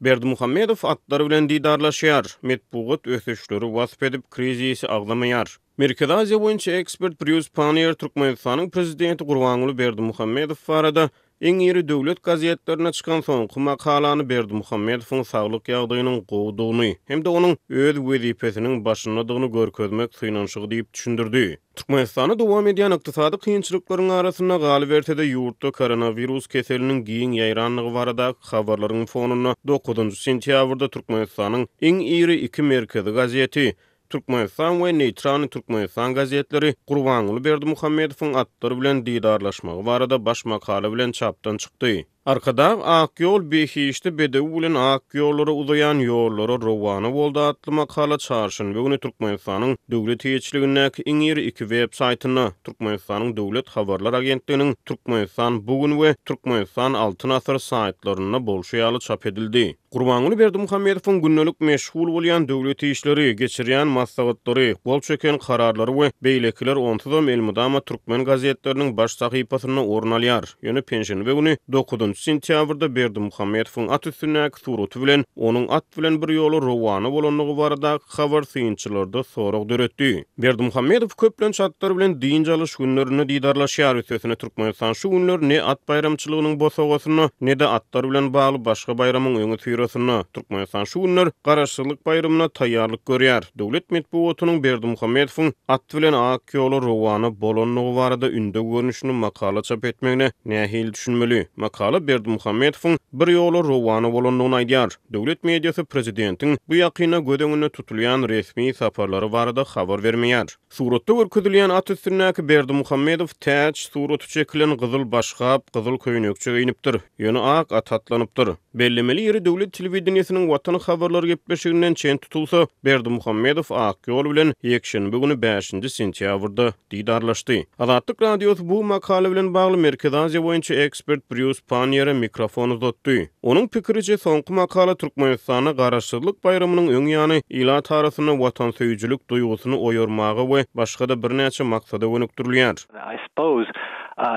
Berdimuhamedow atlar bilen didarlaşýar, metbugat ösüşleri wasp edip, krizisi agzamaýar. Merkezi Aziýa boýunça ekspert Brýus Panniýer Türkmenistanyň prezidenti Gurbanguly Berdimuhamedow barada iň iri döwlet gazetlerinde çykan soňky makalany Berdimuhamedowyň saglyk ýagdaýynyň gowudygyny hem-de onuň öz wezipesiniň başyndadygyny görkezmek synanyşygy diýip düşündirdi. Türkmenistanda dowam edýän ykdysady kynçylyklaryň arasynda, galyberse-de, ýurtda koronawirus keseliniň giň ýaýrandygy baradaky habarlaryň fonunda dokuzynjy sentýabrda Türkmenistanyň iň iri iki merkezi gazeti, Türkmenistan we Neýtralnyý Türkmenistan gazetleri Gurbanguly Berdimuhamedowyň atlar bilen didarlaşmagy barada baş makala bilen çapdan çykdy. Arkadag ak ýol behişdi bedew bilen ak ýollara uzaýan ýollara rowana boldy atly makala çarşenbe güni Türkmenistanyň döwlet eýeçiligindäki iň iri iki web saýtynda, Türkmenistanyň Döwlet habarlar agentliginiň Türkmenistan bu gün we Türkmenistan Altyn asyr saýtlarynda bolşy ýaly çap edildi. Gurbanguly Berdimuhamedowyň gündelik meşgul bolýan döwlet işleri, geçirýän maslahatlary, gol çeken kararlary we beýlekiler onsuzam elmydama türkmen gazetleriniň baş sahypasynda orun alýar. Ýöne penşenbe güni, dokuzynjy sentýabrda Berdimuhamedowyň at üstündäki suraty bilen onuň at bilen bir ýola rowana bolandygy baradaky habar synçylarda sorag döretdi. Berdimuhamedow köplenç atlar bilen dynç alyş günlerinde didarlaşýar, üstesine Türkmenistan şu günler ne at baýramçylygynyň bosagasynda, ne-de atlar bilen bagly başga baýramyň öňüsyrasynda. Türkmenistan şu günler Garaşsyzlyk baýramyna taýýarlyk görýär. Döwlet metbugatynyň Berdimuhamedowyň at bilen ak ýola rowana bolandygy barada ündew görnüşinde makala çap etmegine nähili düşünmeli? Makala Berdimuhamedowyň bir ýola rowana bolandygyny aýdýar. Döwlet mediasy prezidentiň bu ýakynda göz öňünde tutulýan resmi saparlary barada habar bermeýär. Suratda görkezilýän at üstündäki Berdimuhamedow täç suraty çekilen gyzyl başgap, gyzyl köýnekçe geýnipdir, ýöne ak ata atlanypdyr. Bellemeli ýeri döwlet telewideniýesiniň Watan habarlary gepleşiginden çen tutulsa, Berdimuhamedow ak ýol bilen ýekşenbe güni bäşinji sentýabrda didarlaşdy. Azatlyk Radiosy bu makala bilen bagly Merkezi Aziýa boýunça ekspert Brýus Panniýere mikrofon uzatdy. Onuň pikiriçe, soňky makala Türkmenistanda Garaşsyzlyk baýramynyň öň ýany ilat arasynda watansöýüjilik duýgusyny oýarmaga we başga-da birnäçe maksada gönükdirilýär. I suppose,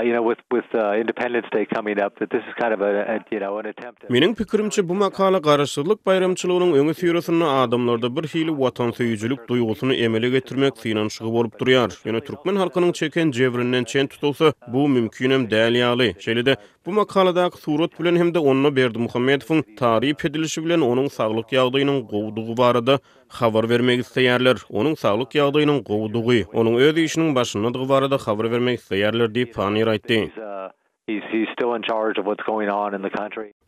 you know, with with Independence Day coming up, that this is kind of a, you know, an attempt at. Meniň pikirimçe, bu makala Garaşsyzlyk baýramçylygynyň öňüsyrasynda adamlarda bir hili watansöýüjilik duýgusyny emele getirmek synanyşygy bolup durýar. Ýöne türkmen halkynyň çeken jebrinden çen tutulsa, bu mümkinem däl ýaly. Şeýle-de, bu makaladaky surat bilen hem-de onda Berdimuhamedowyň taryp edilişi bilen onuň saglyk ýagdaýynyň gowudygy barada habar bermek isleýärler. Onuň saglyk ýagdaýynyň gowudygy, onuň öz işiniň başyndadygy barada habar bermek isleýärler diýip, Panniýer aýtdy.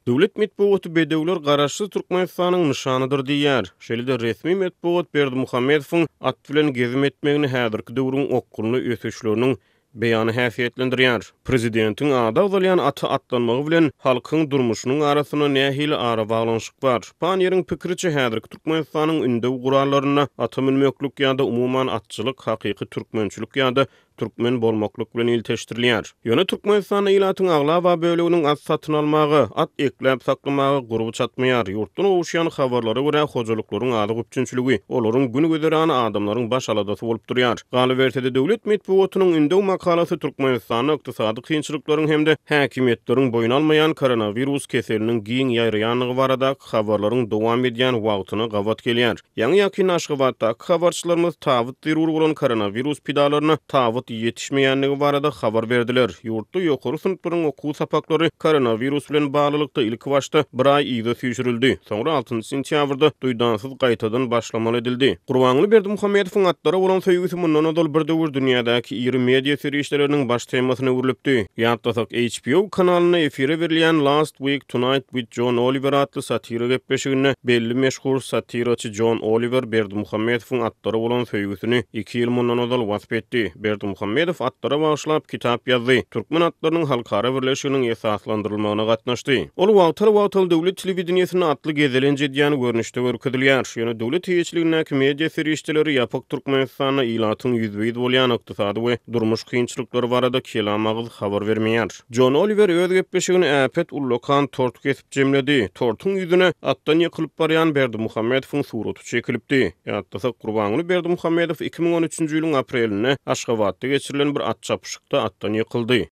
Döwlet metbugaty bedewler Garaşsyz Türkmenistanyň nyşanydyr diýýär. Şeýle-de resmi metbugat Berdimuhamedowyň at bilen gezim etmegini häzirki döwrüň okgunly ösüşleriniň beýany häsiýetlendirýär. Prezidentiň ady agzalýan ata atlanmagy bilen halkyň durmuşynyň arasynda nähili arabaglanyşyk bar? Panniýeriň pikiriçe, häzirki Türkmenistanyň ündew gurallarynda ata münmeklik ýa-da umuman atçylyk hakyky türkmençilik ýa-da türkmen bolmaklyk bilen ilteşdirilýär. Ýöne Türkmenistanda ilatyň aglaba böleginiň at satyn almaga, at ekläp saklamaga gurby çatmaýar. Ýurtdan gowuşýan habarlara görä, hojalyklaryň azyk üpjünçiligi, olaryň gün-güzerany adamlaryň baş aladasy bolup durýar. Galyberse-de, döwlet metbugatynyň ündew makalasy Türkmenistanda ykdysady kynçylyklaryň hem-de häkimiýetleriň boýun almaýan koronawirus keseliniň giň ýaýraýandygy baradaky habarlaryň dowam edýän wagtyna gabat gelýär. Ýaňy-ýakynda Aşgabatdaky habarçylarymyz tabyt zerur bolan koronawirus pidalaryna tabyt ýetişmeýändigi barada habar berdiler. Ýurtda ýokary synplaryň okuw sapaklary koronawirus bilen baglylykda ilkibaşda bir aý yza süýşürildi. Soňra altynjy sentýabrda duýdansyz gaýtadan başlamaly edildi. Gurbanguly Berdimuhamedowyň atlara bolan söýgüsi mundan ozal bir döwür dünýädäki iri media serişdeleriniň baş temasyna öwrülipdi. Ýatlasak, HBO kanalynda efire berilýän Last Week Tonight with John Oliver atly satira gepleşiginde belli meşhur satiraçy Jon Oliwer Berdimuhamedowyň atlara bolan söýgüsini iki ýyl mundan ozal wasp etdi. Berdimuhamedow atlara bagyşlap kitap ýazdy, Türkmen atlarynyň halkara birleşiginiň esaslandyrylmagyna gatnaşdy. Ol wagtal-wagtal döwlet telewideniýesinde atly gezelenç edýän görnüşde görkezilýär. Ýöne döwlet eýeçiligindäki media serişdeleri ýapyk Türkmenistanda ilatyň ýüzbe-ýüz bolýan ykdysady we durmuş kynçylyklary barada kelam agyz habar bermeýär. Jon Oliwer öz gepleşigini äpet ullakan tort kesip jemledi. Tortuň ýüzüne atdan ýykylyp barýan Berdimuhamedowyň suraty çekilipdi. Ýatlasak, Gurbanguly Berdimuhamedow 2013-nji ýylyň aprelinde Aşgabatda geçirilen bir at çapyşykda atdan ýykyldy.